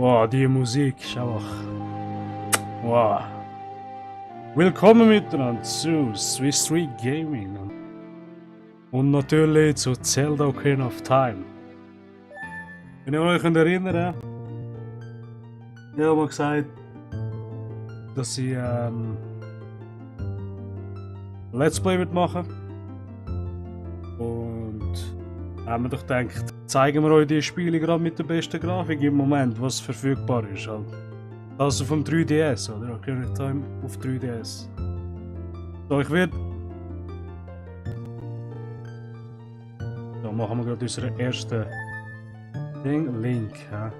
Wow, die Musik ist einfach. Wow. Willkommen miteinander zu Swiss Street Gaming und natürlich zu Zelda Ocarina of Time. Wenn ihr euch erinnert, ich habe mal gesagt, dass ich Let's Play wird machen. Und haben wir doch gedacht, zeigen wir euch die Spiele gerade mit der besten Grafik im Moment, was verfügbar ist. Halt. Also vom 3DS, oder? Ocarina of Time auf 3DS. So, ich werde. So, machen wir gerade unseren ersten Ding. Link. Ja.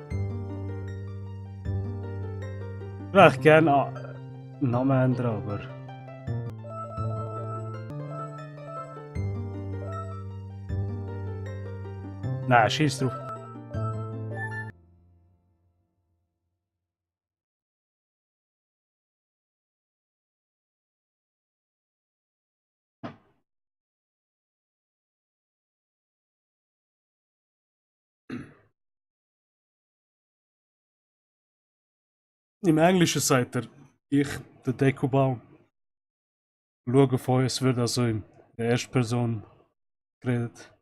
Ich würde echt gerne Namen ändern, aber. Nein, schieß drauf. Im Englischen sagt er, ich, der Dekobau, schaue von uns, wird also in der ersten Person geredet.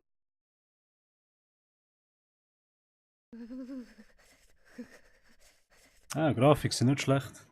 Ah, Grafik sind nicht schlecht.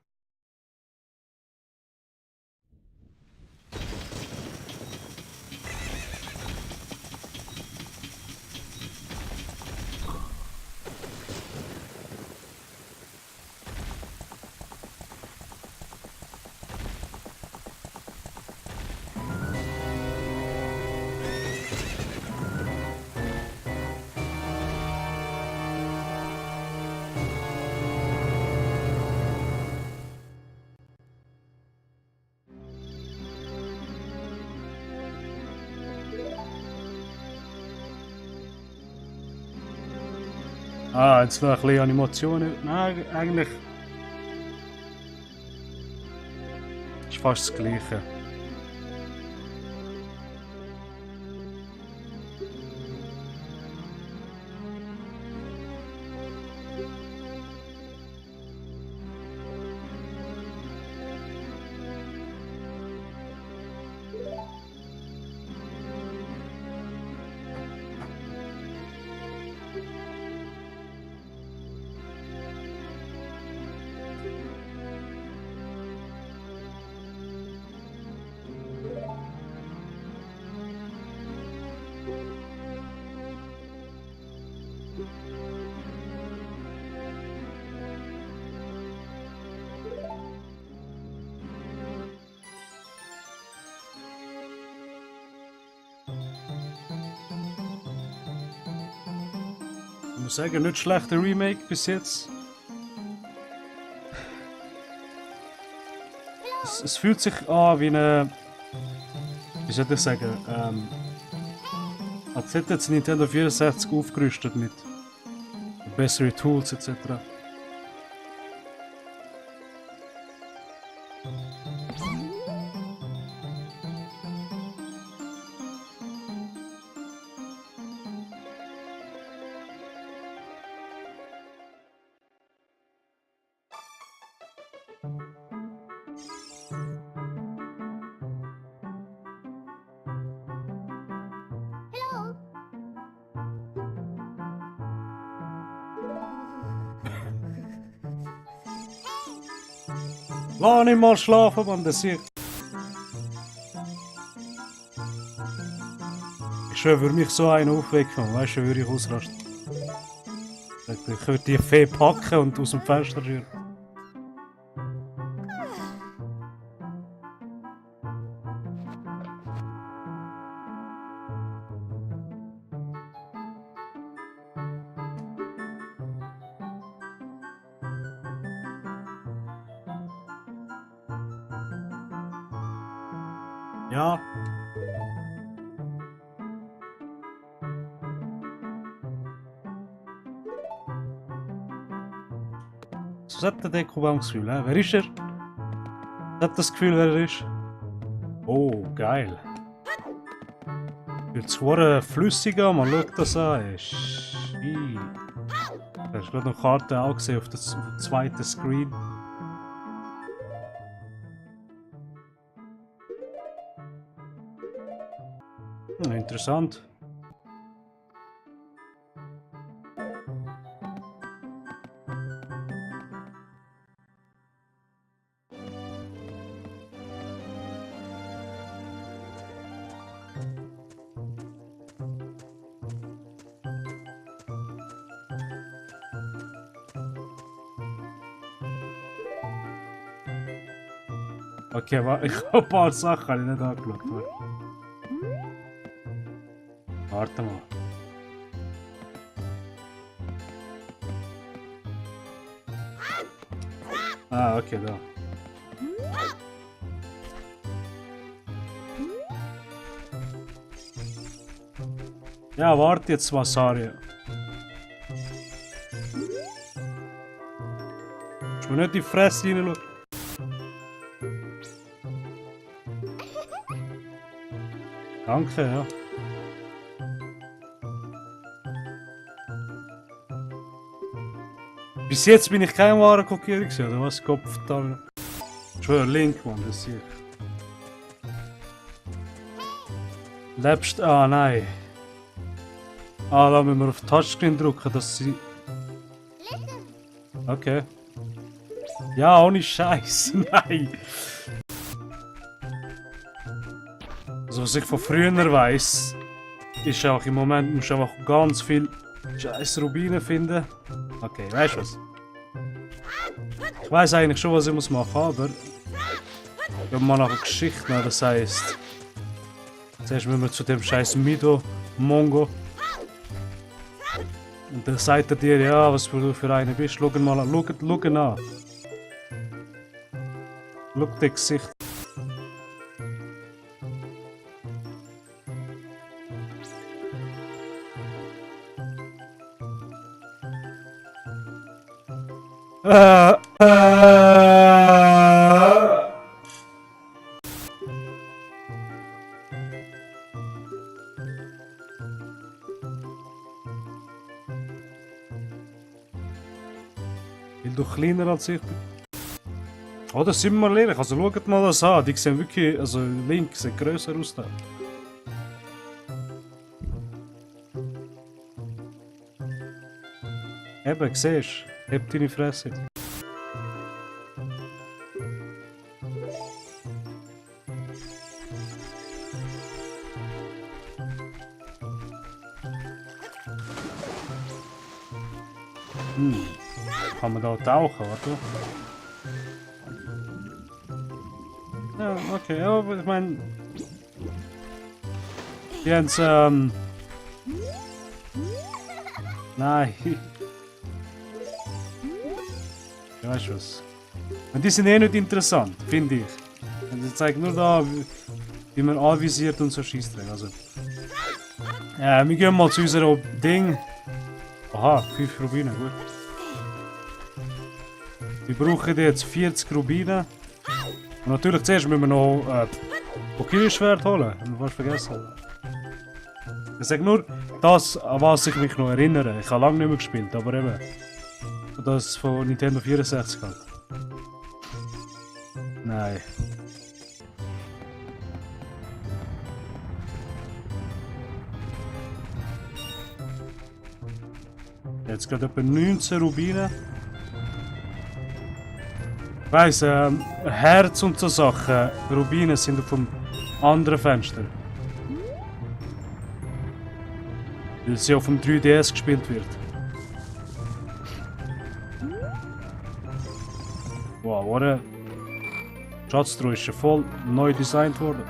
Ah, jetzt noch ein bisschen Animationen. Nein, eigentlich ist fast das Gleiche. Ich muss sagen, nicht schlechter Remake bis jetzt. Es fühlt sich an wie eine. Wie soll ich sagen? Als hätte jetzt Nintendo 64 aufgerüstet mit besseren Tools etc. Lass nicht mal schlafen, Mann, das sieht. Ich schwöre, würde mich so einen aufwecken, weißt du, würde ich ausrasten. Ich würde die Fee packen und aus dem Fenster schüren. Ja. Was hat der Dekobaum das Gefühl? Wer ist er? Hat das Gefühl, wer er ist? Oh, geil. Wird zwar flüssiger, man schaut das an. Shit. Du hast gerade noch Karten auch gesehen auf dem zweiten Screen. Interessant. Okay, ich habe ein paar Sachen nicht angeschaut. Warte mal. Ah, okay, da. Ja, warte jetzt, Vasaria. Ich will nicht in die Fresse reinschauen. Danke, ja. Bis jetzt bin ich kein wahrer Kokierer gewesen, oder was? Kopf da. Schon Link, Mann, das sehe ich. Lebst. Ah, nein. Ah, da müssen wir auf Touchscreen drücken, dass sie. Okay. Ja, ohne Scheiß. Nein. Also, was ich von früher weiss, ist auch im Moment, musst du einfach ganz viel Scheiß Rubine finden. Okay, weißt du was? Ich weiß eigentlich schon, was ich muss machen, aber ich habe mal nach einer Geschichte, das heisst, zuerst müssen wir zu dem scheiß Mido Mongo. Und dann sagt er dir, ja, was du für einer bist. Schau ihn mal an, schau ihn an. Schau dein Gesicht. Weil du kleiner als ich bin. Oder sind wir mal ehrlich, also schaut mal das an, die sehen wirklich, also links sieht grösser aus da. Eben, siehst du, heb deine Fresse. Kann man da tauchen, warte? Ja, okay, aber ich meine... Die haben's, Nein. Ja, weißt du was? Und die sind eh nicht interessant, finde ich. Und sie zeigen nur da, wie man anvisiert und so Scheissdreck. Also. Ja, wir gehen mal zu unserem Ding. Aha, 5 Rubine, gut. Wir brauchen jetzt 40 Rubine. Und natürlich zuerst müssen wir noch Kokiri-Schwert holen. Ich habe fast vergessen. Ich sage nur das, an was ich mich noch erinnere. Ich habe lange nicht mehr gespielt, aber eben. Das von Nintendo 64 halt. Nein. Jetzt gerade etwa 19 Rubine. Ich weiss, Herz und so Sachen, Rubine sind auf dem anderen Fenster. Weil sie auf dem 3DS gespielt wird. Wow, warte. Schatztruhe ist schon voll neu designt worden.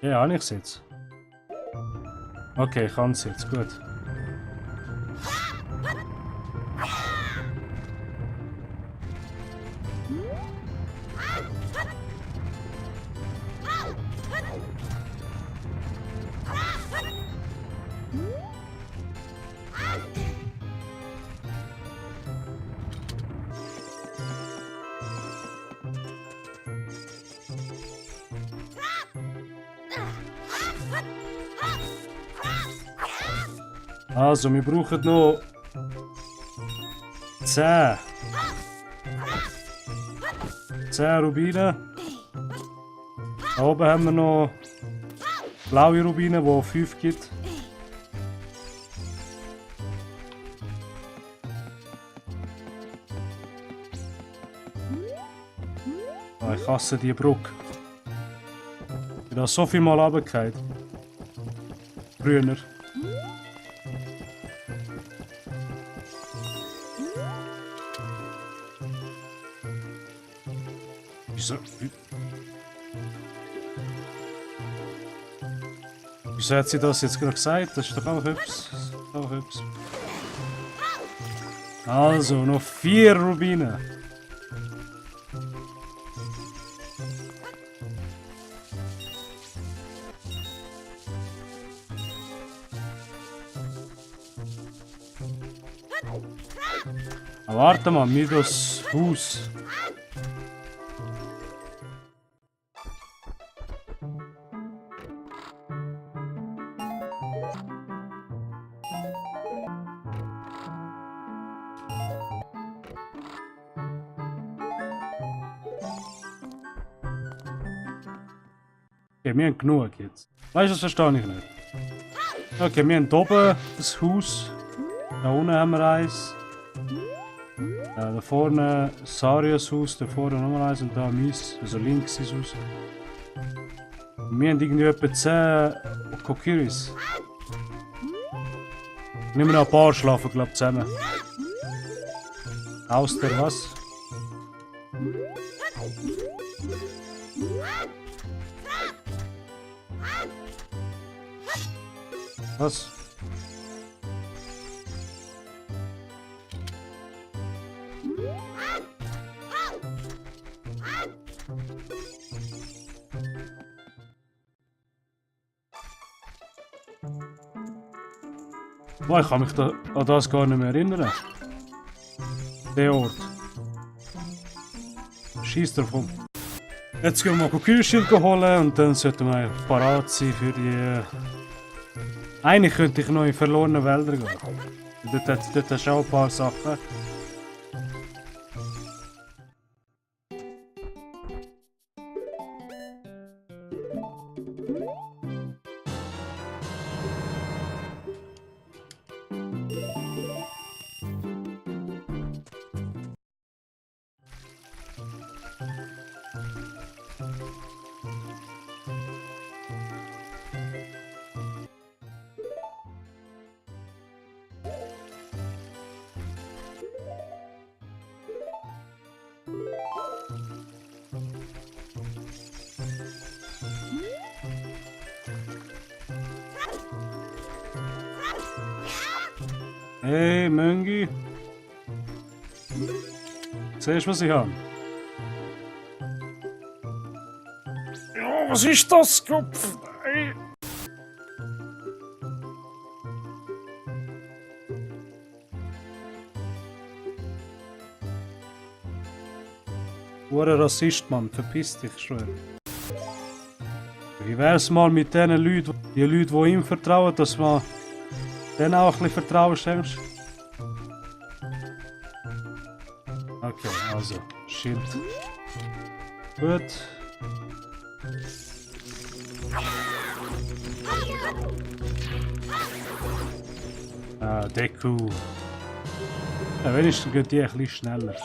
Ja, habe ich es jetzt. Okay, ich kann es jetzt, gut. Also, wir brauchen noch 10. 10 Rubine. Da oben haben wir noch blaue Rubine, die 5 gibt. Oh, ich hasse die Brücke. Ich bin da so viel mal runtergefallen. Früher. Wieso hat sie das jetzt gerade gesagt? Das ist doch auch etwas. Also, noch 4 Rubine. Aber warte mal, mir das Haus. Okay, wir haben genug jetzt. Weißt du, das verstehe ich nicht. Okay, wir haben hier oben das Haus. Da unten haben wir eins. Da vorne Sarias Haus, da vorne nochmal eins und da meins, also links ist Haus. Und wir haben irgendwie etwa 10 Kokiris. Nehmen wir noch ein paar schlafen, glaube ich, zusammen. Aus der was? Was? Boah, ich kann mich da an das gar nicht mehr erinnern. Der Ort. Scheiß drauf. Jetzt gehen wir mal Kühlschild holen und dann sollten wir parat sein für die... Eigentlich könnte ich noch in verlorene Wälder gehen. Dort hast du auch ein paar Sachen. Hey, Möngi. Siehst du, was ich habe? Ja, was ist das, Kopf? Hey. Du Rassist, Mann. Verpiss dich, schwör. Wie wär's mal mit den Leuten, die ihm vertrauen, dass man denen auch ein bisschen Vertrauen schenkst? Okay, also, Schild. Gut. Ah, Deku. Ja, wenigstens geht die ein bisschen schneller.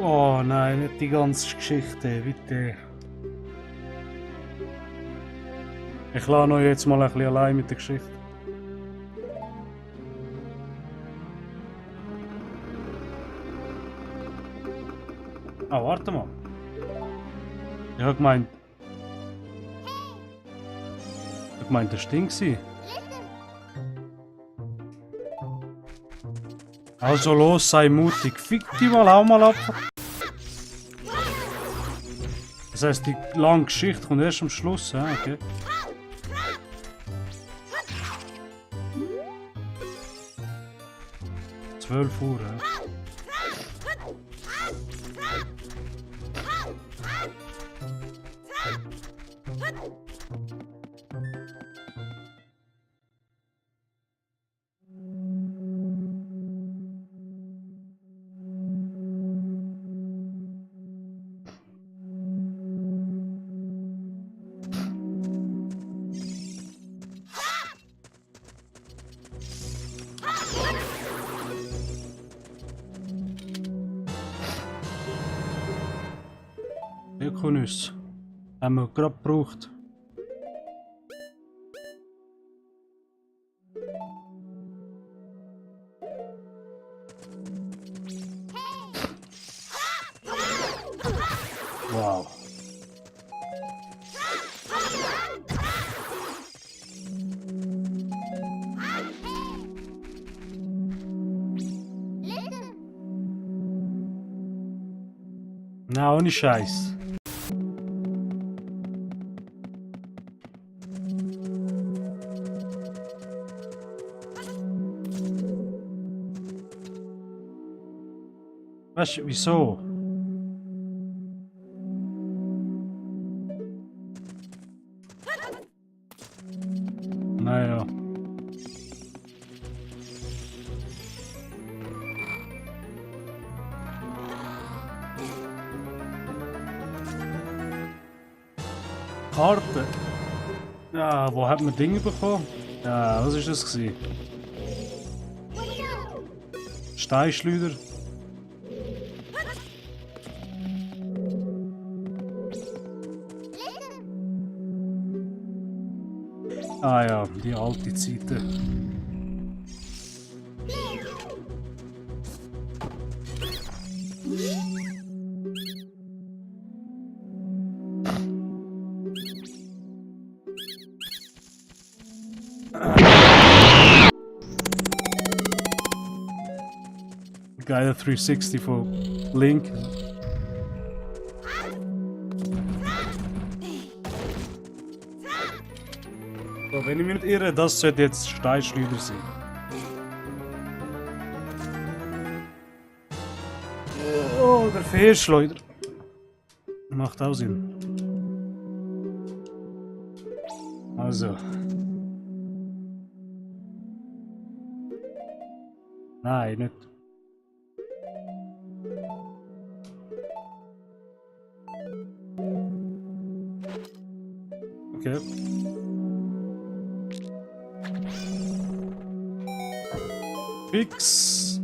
Oh nein, nicht die ganze Geschichte, bitte. Ich lasse euch jetzt mal ein bisschen allein mit der Geschichte. Ah, warte mal. Ich hab gemeint... das Ding war. Also los, sei mutig. Fick die mal auch mal ab. Das heisst, die lange Geschichte kommt erst am Schluss, ja, okay. Uhr, ja. Ökonus. Haben wir gerade gebraucht. Wow. Na, ohne Scheiß. Weißt du, wieso? Naja. Karte. Ja, wo hat man Dinge bekommen? Ja, was ist das gewesen? Steinschleuder. Ah ja, die alte Zeiten. Geiler 360 von Link. So, wenn ich mich nicht irre, das sollte jetzt Steinschleuder sein. Oh, der Fehlschleuder. Macht auch Sinn. Also. Nein, nicht. Okay. Fix.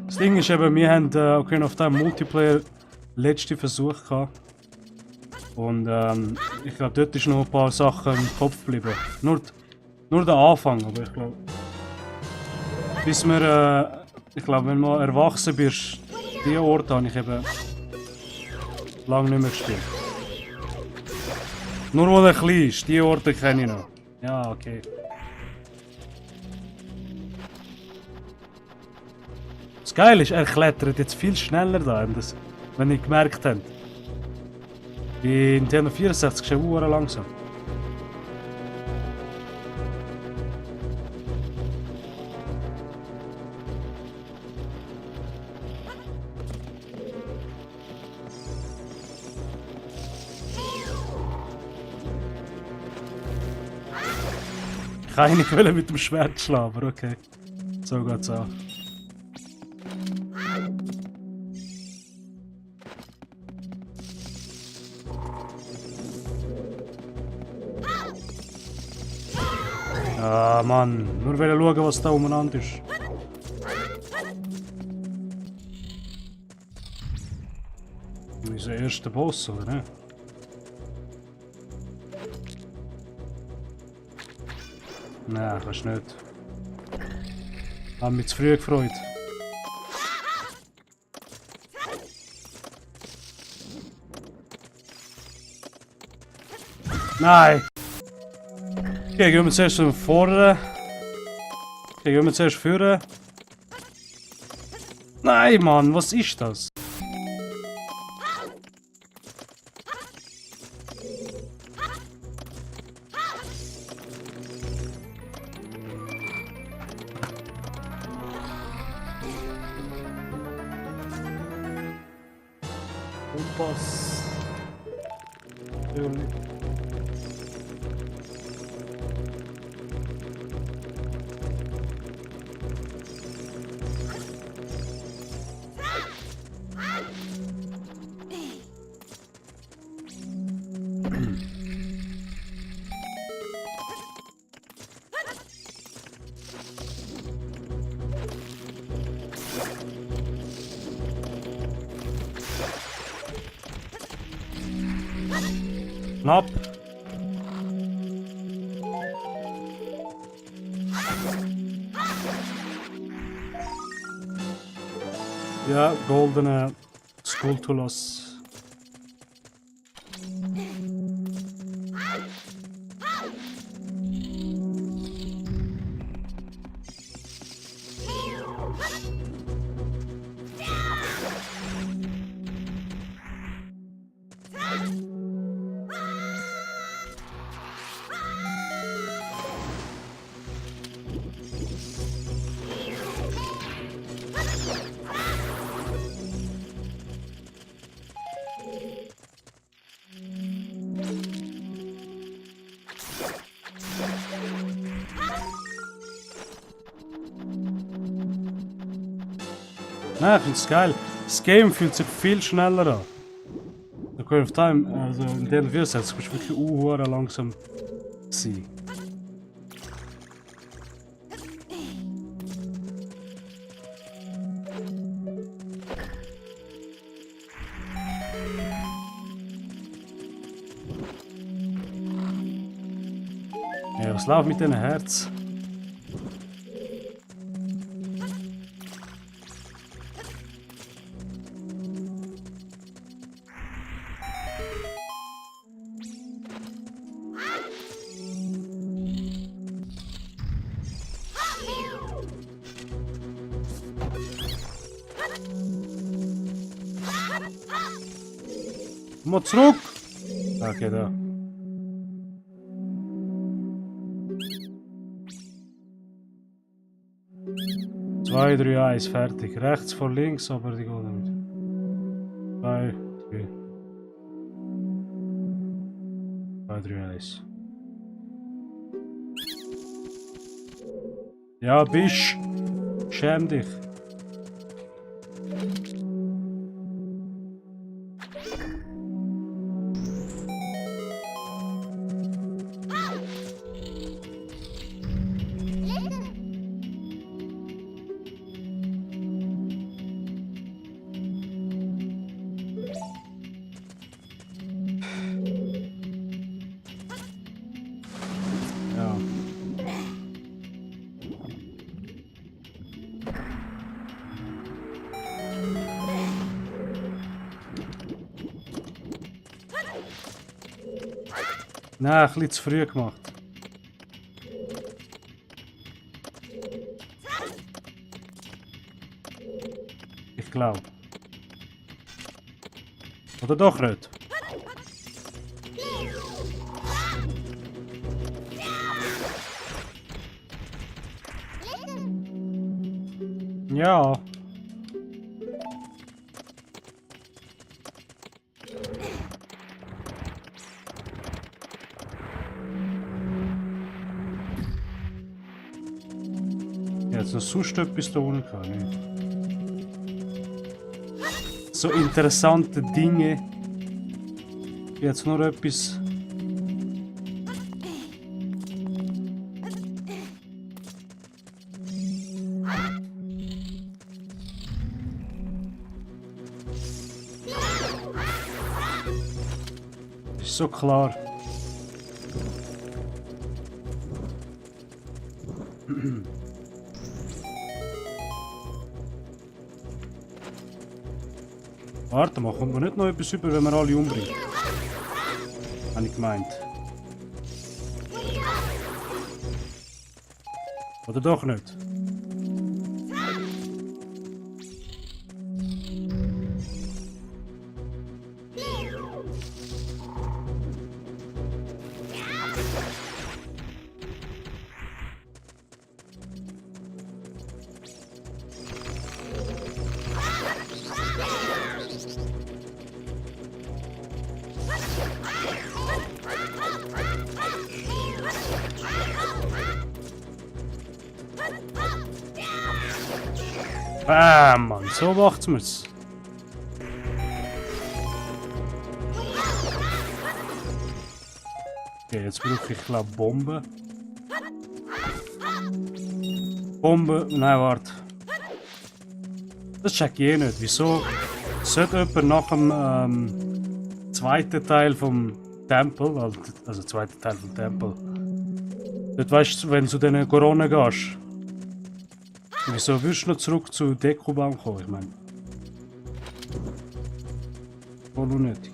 Das Ding ist eben, wir haben okay, auf dem Multiplayer letzten Versuch gehabt. Und ich glaube, dort ist noch ein paar Sachen im Kopf geblieben. Nur der Anfang, aber ich glaube. Bis wir, ich glaube, wenn du erwachsen bist, diese Orte habe ich eben lange nicht mehr gespielt. Nur wo er klein ist, diese Orte kenne ich noch. Ja, okay. Das Geile ist, er klettert jetzt viel schneller da, wenn ihr gemerkt habt. Bei Nintendo 64 ist er langsam. Ich kann eigentlich mit dem Schwert schlagen, aber okay. So geht's auch. Ah Mann, nur schauen, was da umeinander ist. Unser erster Boss, oder ne? Nein, kannst nicht. Hab mich zu früh gefreut. Nein! Okay, gehen wir zuerst von vorne. Okay, gehen wir zuerst vorne. Nein, Mann, was ist das? Kompass. Knapp. Ja, goldene Skulptulas. Nein, ich finde es geil. Das Game fühlt sich viel schneller an. Der Curve of Time, also in den Viersätzen, bist du wirklich langsam sein. Ja, was läuft mit deinem Herz? Mal zurück! Okay, da. Zwei, drei, eins, fertig. Rechts vor links, aber die geht nicht. 2, 3. 2, 3, 1. Ja, Bisch! Schäm dich! Ja. Nein, ein bisschen zu früh gemacht. Ich glaube. Oder doch nicht? Ja. Jetzt noch sonst etwas da unten kann ich. So interessante Dinge. Jetzt nur etwas. Ist so klar. Warte mal, kommt man nicht noch etwas über, wenn man alle umbringt? Habe ich gemeint. Oder doch nicht? Bam, Mann, so macht's mir's. Okay, jetzt brauche ich glaube Bomben. Bomben, nein, warte. Das check ich eh nicht. Wieso sollte jemand nach dem zweiten Teil vom Tempel, also zweiter Teil vom Tempel, dort weißt du, wenn du zu den Corona gehst, wieso würdest du noch zurück zu Dekobaum kommen? Ich meine, voll unnötig.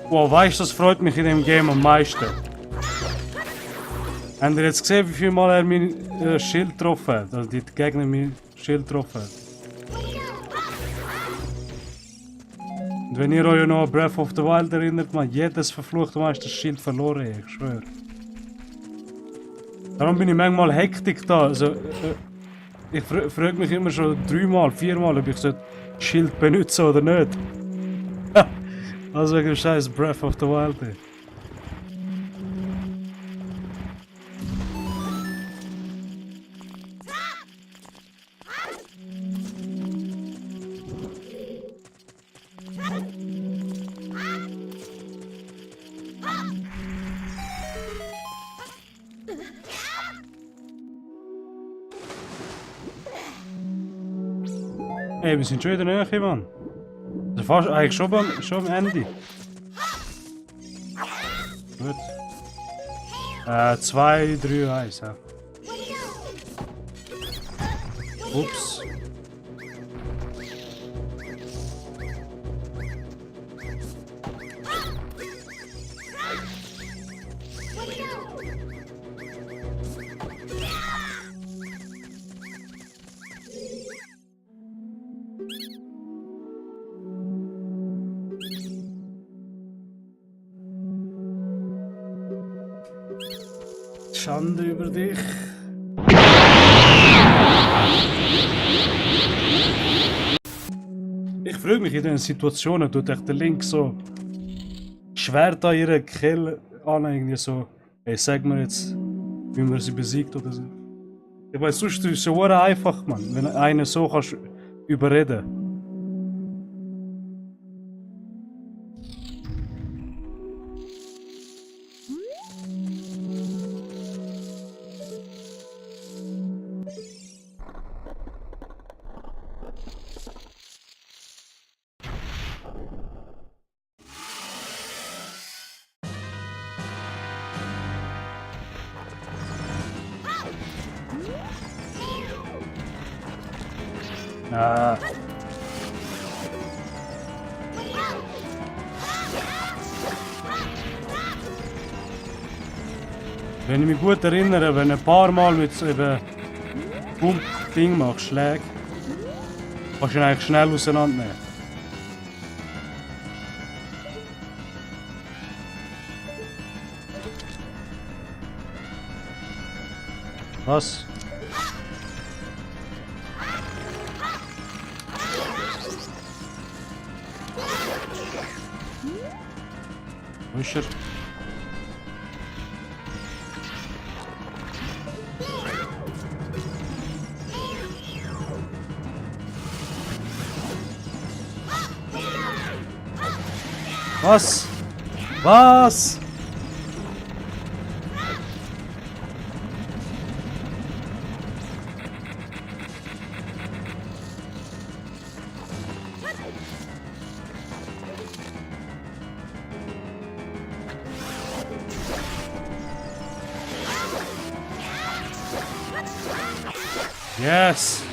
Wow, weißt du, das freut mich in dem Game am meisten. Habt ihr jetzt gesehen, wie viel Mal er mein Schild getroffen hat? Also die Gegner mein Schild getroffen hat. Und wenn ihr euch noch an Breath of the Wild erinnert, man jedes verfluchte Mal ist das Schild verloren, ich schwöre. Darum bin ich manchmal Hektik da. Also, ich frage mich immer schon 3-mal, 4-mal, ob ich das Schild benutze oder nicht. Also wegen dem scheiß Breath of the Wild. Ey, wir sind schon in der Nähe, Mann. Also fast eigentlich schon am Ende. Gut. 2, 3, 1, ja. Ups. Schande über dich. Ich frage mich in diesen Situationen, tut echt der Link so Schwert an ihre Kehle an, irgendwie so, ey, sag mir jetzt, wie man sie besiegt oder so. Ich weiß, sonst ist es so einfach, Mann, wenn einer so kannst überreden. Ah. Wenn ich mich gut erinnere, wenn ein paar Mal mit eben Pump-Ding machst, Schläge, kannst du ihn eigentlich schnell auseinandernehmen. Was? Wo ist er? Was? Was? Yes.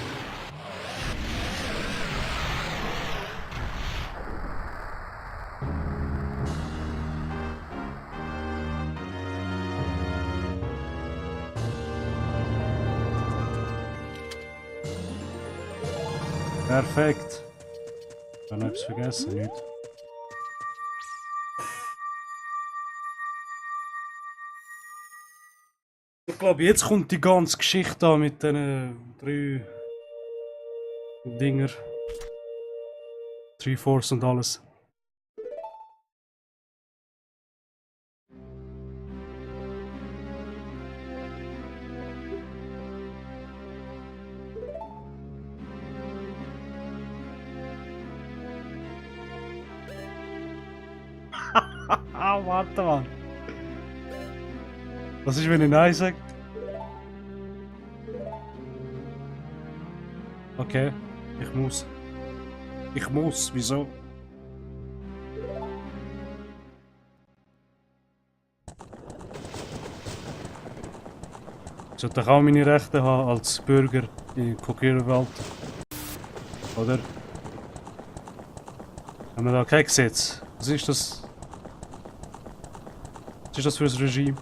Perfekt. Ich habe noch etwas vergessen, nicht? Ich glaube, jetzt kommt die ganze Geschichte an mit diesen 3 Dinger. Triforce und alles. Ah, warte mal. Was ist, wenn ich Nein sage? Okay, ich muss. Ich muss, wieso? Ich sollte auch meine Rechte haben als Bürger in Kokierwald. Oder? Haben wir da kein Gesetz? Was ist das? Was ist das für ein Regime?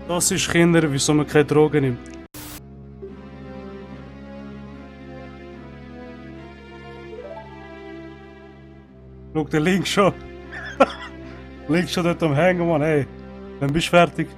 Das ist Kinder, wieso man keine Drogen nimmt. Schau, der Link schon. Link schon dort am Hängen, Mann. Hey, dann bist du fertig.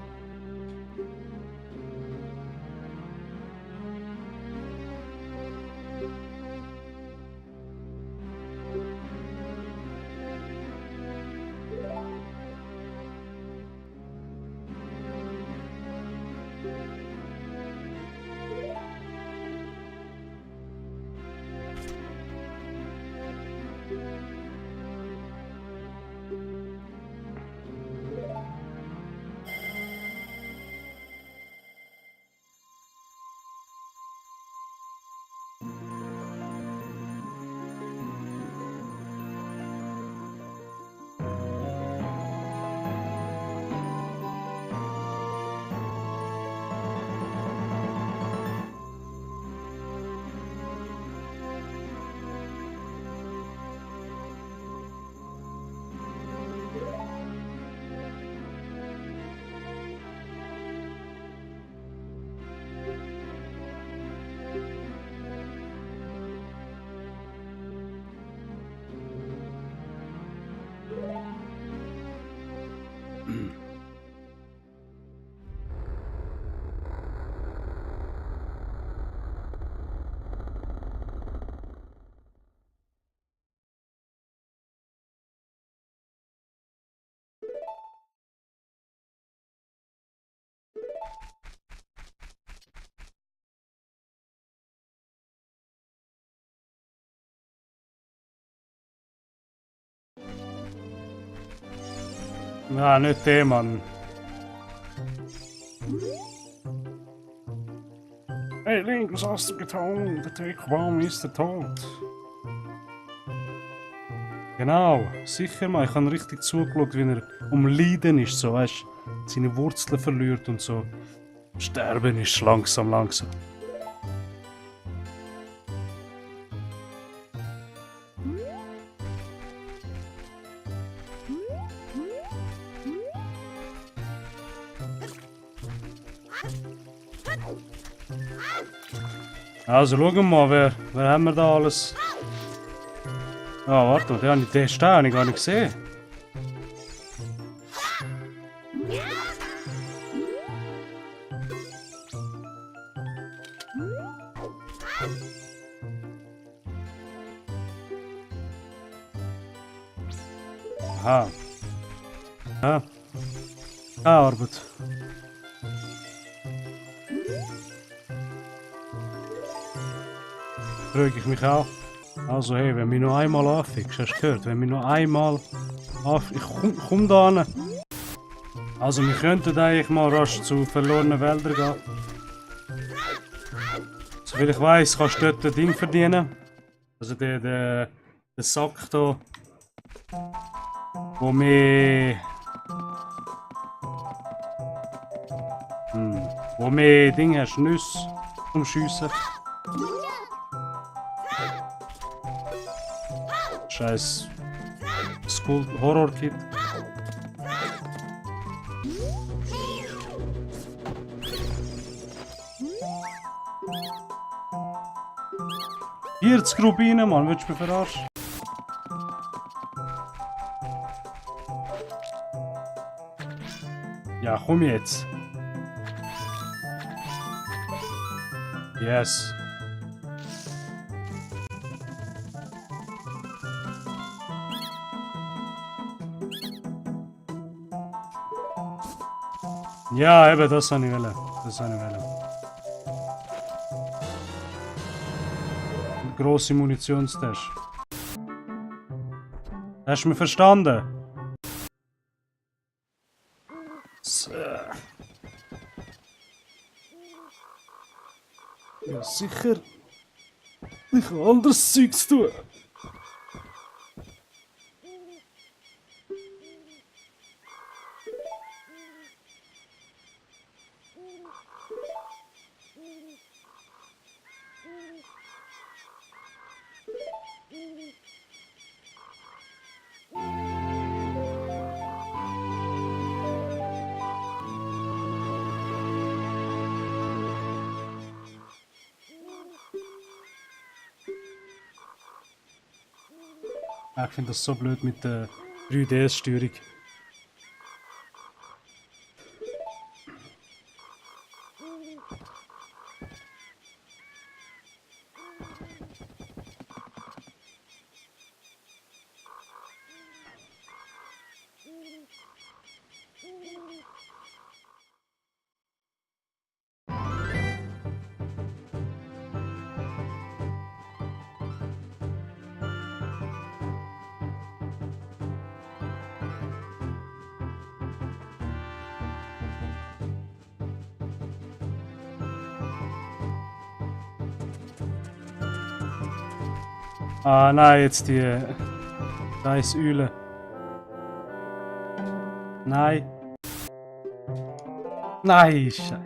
Ja, nicht der, Mann. Hey Link, was hast du getan? Der Trickbaum ist tot. Genau, sicher mal. Ich habe richtig zugeschaut, wie er am Leiden ist, so weißt seine Wurzeln verliert und so. Sterben ist langsam, langsam. Also schauen wir mal, wer haben wir da alles? Ah, warte, den Stein habe ich gar nicht gesehen. Aha. Ja. Arbeit. Frage ich mich auch. Also hey, wenn wir noch einmal anfickst, hast du gehört? Wenn wir noch einmal ich komm da hin. Also wir könnten eigentlich mal rasch zu verlorenen Wäldern gehen. Soviel ich weiss, kannst du dort ein Ding verdienen. Also der Sack da. Wo mehr... Wo mehr Dinge hast, Nüsse zum Schiessen. Scheiß School Horror Kit. Hier zu Rubinen, Mann, willst du mich verarschen? Ja, komm jetzt. Yes. Ja, eben, das habe ich wollen. Das habe ich wollen. Grosse Munitionstasche. Hast du mich verstanden? So. Ja, sicher. Ich habe anderes Zeug zu tun. Ich finde das so blöd mit der 3DS-Steuerung. Ah nein, jetzt die scheiß Eule. Nein. Nein, Scheiße.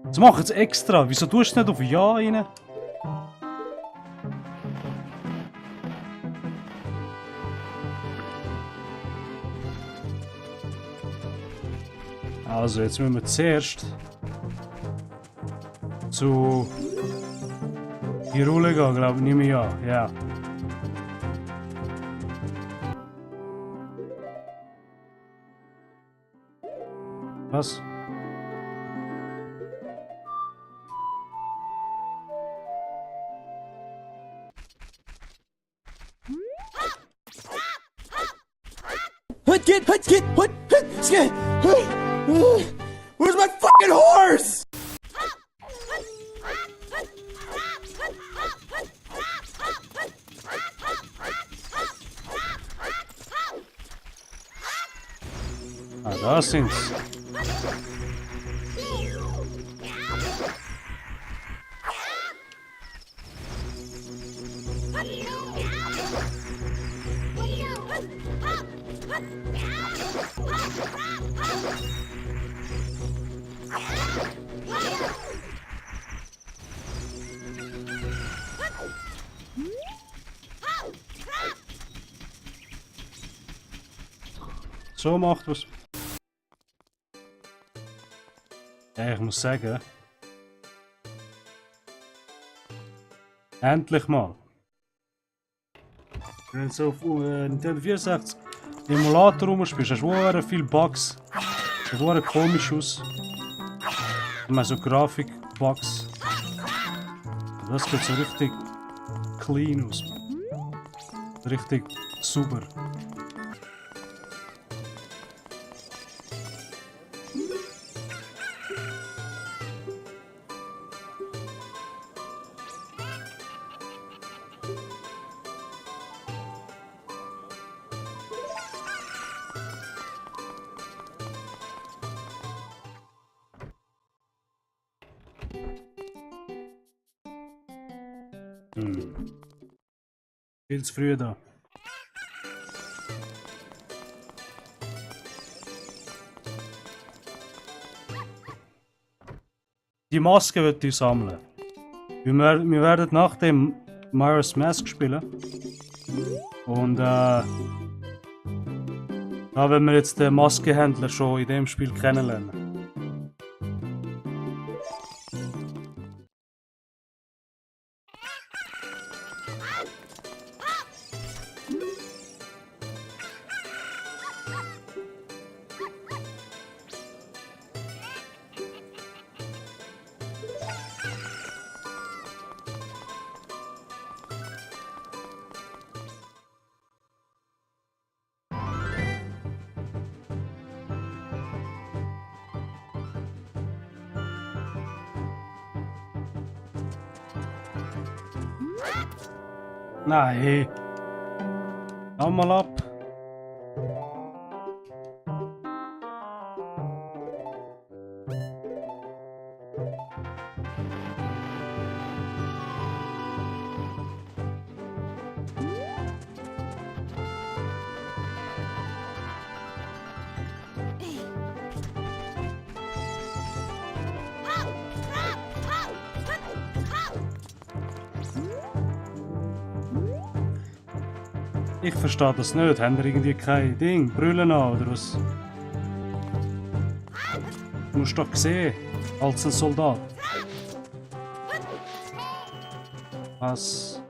Das machen sie extra. Wieso tust du nicht auf Ja rein? Also, jetzt müssen wir zuerst zu Hyrule gehen, glaube ich, nicht mehr an. Ja. Was? Where's my fucking horse? Ah, da sind's. So macht was. Ja, ich muss sagen, endlich mal. Wenn du so auf Nintendo 64 Emulator rumspielst, hast du auch viele Bugs. Sieht auch komisch aus. Immer so Grafik-Bugs. Das sieht so richtig clean aus. Richtig super. Viel zu früh da. Die Maske wird ich sammeln. Wir werden nach dem Majora's Mask spielen. Und da werden wir jetzt den Maskenhändler schon in dem Spiel kennenlernen. Nein. Hau mal ab. Ich verstehe das nicht. Haben wir irgendwie kein Ding? Brüllen an oder was? Du musst doch sehen, als ein Soldat. Was?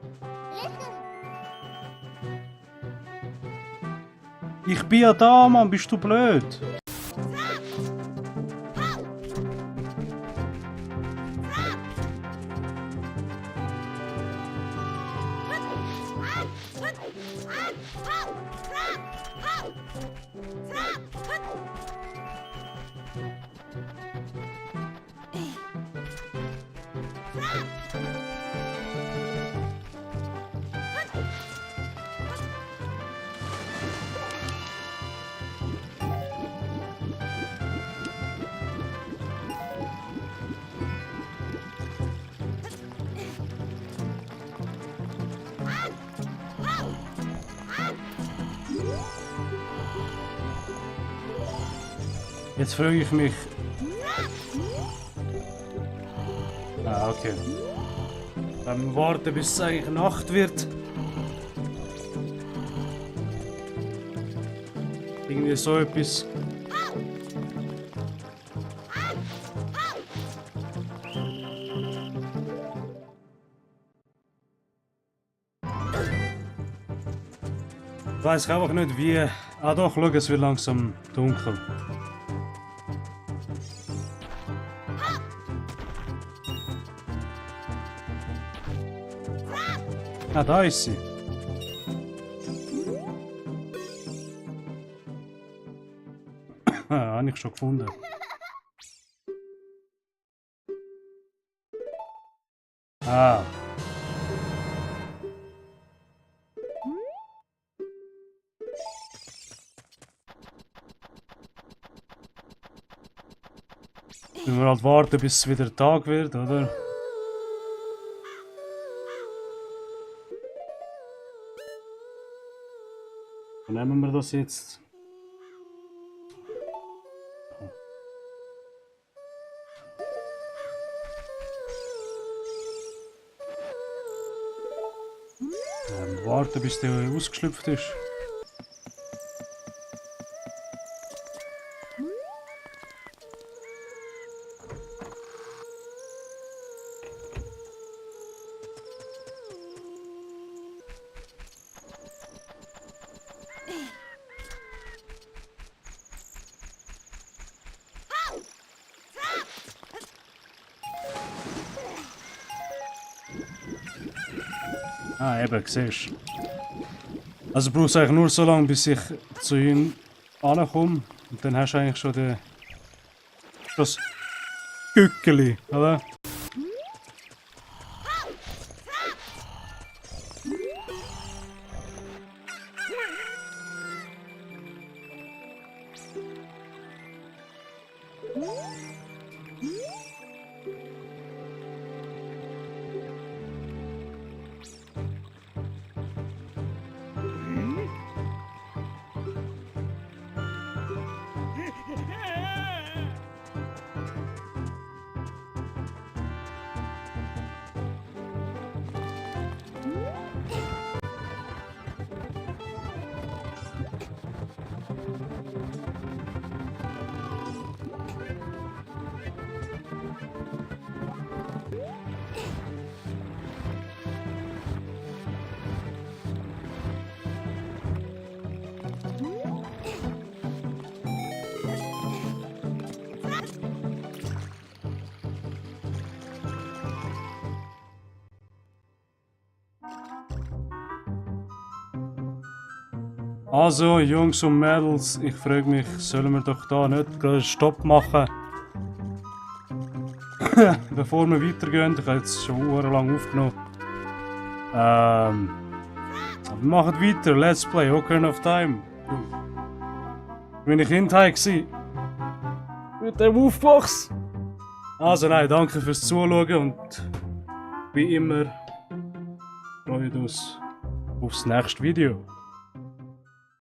Ich bin ja da, Mann. Bist du blöd? Jetzt frage ich mich. Ah, okay. Dann warten, bis es eigentlich Nacht wird. Irgendwie so etwas. Ich weiß einfach nicht wie. Ah doch, schau, es wird langsam dunkel. Ah, da ist sie. Ah, habe ich schon gefunden. Ah. Müssen wir halt warten, bis es wieder Tag wird, oder? Dann nehmen wir das jetzt. Warten, bis der ausgeschlüpft ist. Ah, eben, siehst du. Also brauchst du eigentlich nur so lange, bis ich zu ihm ankomme. Und dann hast du eigentlich schon das Gückeli, oder? Also, Jungs und Mädels, ich frage mich, sollen wir doch da nicht gleich einen Stopp machen? Bevor wir weitergehen, ich habe jetzt schon lang aufgenommen. Wir machen weiter, Let's Play, Ocarina of Time. Bin ich Kindheit gsi? Mit dem aufgewachsen? Also nein, danke fürs Zuschauen und wie immer freut uns aufs nächste Video.